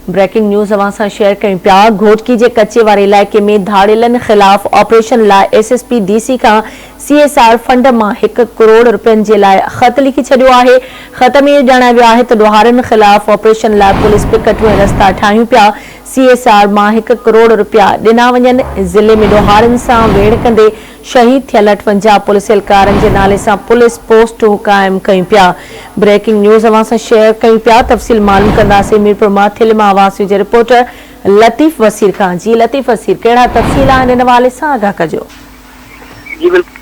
Breaking news اوهان سان share ڪيون پيا گهوٽڪي جي ڪچي واري علائقي ۾ ڌاڙيلن خلاف آپريشن لاء S S P D C کان سي ايس آر فنڊ مان هڪ ڪروڙ رپين جي لاء خط لکي ڇڏيو آهي خط ۾ اهو ڄاڻايو ويو آهي ته ڏوهارين خلاف آپريشن لاء پوليس پڪٽون ۽ رستا ٺاهيون پيا سي ايس آر مان هڪ ڪروڙ رپيا ڏنا وڃن ضلعي ۾ ڏوهارين سان ويڙهه ڪندي شهيد ٿيل 58 پوليس اهلڪارن جي نالي سان پوليس پوسٽون قائم ڪيون پيا بريڪنگ نيوز اوهان سان شيئر ڪيون پيا تفصيل معلوم ڪنداسين ميرپور ماٿيلي مان آواز نيوز جي رپورٽر لطيف وسير کان جي لطيف وسير ڪهڙا تفصيل آهن ان حوالي سان آگاهه ڪجو. جي بلڪل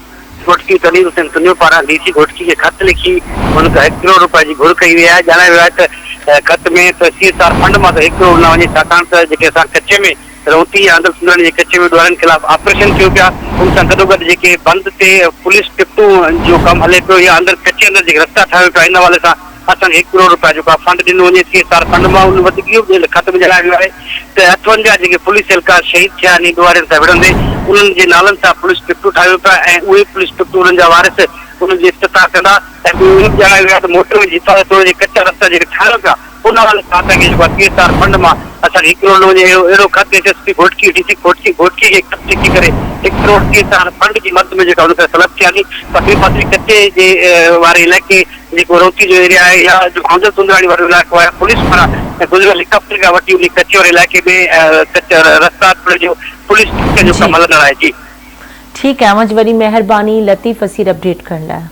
گهوٽڪي تنوير حسين تنيو پاران ڊي سي گهوٽڪي کي خط لکي هن کان هڪ ڪروڙ روپيا جي گهر ڪئي وئي آهي ڄاڻايو ويو آهي ته خط ۾ ته سي ايس آر فنڊ مان ته هڪ ڪروڙ نه وڃي ڇاڪاڻ ته جيڪي اسان ڪچي ۾ رونتي يا اندر سندرڻي جي ڪچي ۾ ڏوهارين خلاف آپريشن ڪيون پيا ان سان گڏوگڏ جيڪي بند تي پوليس پڪٽون جو ڪم هلي پيو يا اندر ڪچي اندر جيڪي رستا ٺاهيون پيا ان حوالي سان اسان کي هڪ ڪروڙ روپيا جيڪو آهي فنڊ ڏنو وڃي سي ايس آر فنڊ مان ان وڌيڪ اهو به خط ۾ ڄاڻايو ويو آهي ته 58 جيڪي پوليس اهلڪار شهيد ٿيا آهن ڏوهارين سان وڙهندي انهن جي نالن سان پوليس پڪٽون ٺاهيون پيا ۽ اهي پوليس پڪٽون انهن جا وارث انهن جي افتتاح ڪندا ۽ ٻيو اهو به ڄاڻايو ويو آهي ته موٽر وي جي حفاظت توڙي جي ڪچا رستا جيڪي ٺاهيون پيا ان حوالي سان اسان کي جيڪو آهي سي ايس آر فنڊ مان اسان کي هڪ ڪروڙ ڏنو وڃي اهڙو اهڙو خط S S P Ghotki D C Ghotki Ghotki کي خط لکي ڪري هڪ crore C S R fund جي مد ۾ جيڪا ان کان طلب ٿي آهي پر ٻئي پاسي ڪچي جي واري علائقي جيڪو روتي جو ايريا آهي يا جو آنجل سندراڻي وارو علائقو آهي پوليس پاران گذريل هڪ هفتي کان وٺي انهي ڪچي واري علائقي ۾ ڪچا رستا توڙي جو پوليس جو جي ڪم هلندڙ آهي جي. ٺيڪ آهي اوهان جي وڏي مهرباني لطيف وسير اپڊيٽ ڪرڻ لاء.